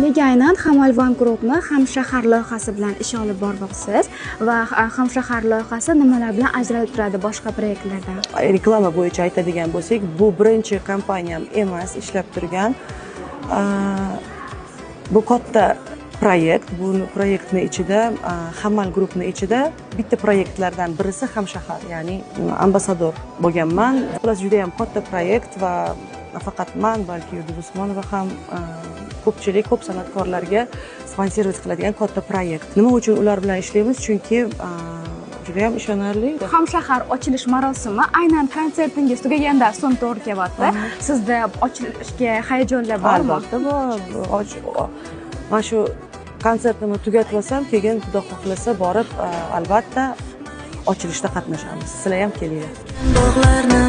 Nega aynan Hamal One Groupni Hamshahar loyihasi bilan ish olib bormoqchisiz va Hamshahar loyihasi nimalar bilan ajralib turadi boshqa proyektlardan? Reklama bo'yicha aytadigan bo'lsak, bu birinchi kompaniyam emas ishlab turgan. Bu katta proyekt. Bu proyektni ichida, Hamal Groupni ichida bitta proyektlardan birisi Hamshahar, ya'ni ambassador bo'lganman. Xullas, juda yam katta proyekt va nafaqat man, balki Yulduz Usmonova ham, ko'pchilik, ko'p san'atkorlarga спонсировать qiladigan katta proyekt. Nima uchun ular bilan ishlaymiz? Chunki juda yam ishonarli. Hamshahar ochilish marosimi aynan konsertingiz tugagandan so'ng to'g'ri kelyapti. Sizda ochilishga hayajonlar bormi? Albatta bor. Mana shu konsertimni tugatib olsam, keyin, Xudo xohlasa, borib, albatta ochilishda qatnashamiz. Sizlar ham kelinglar. Bog'larni.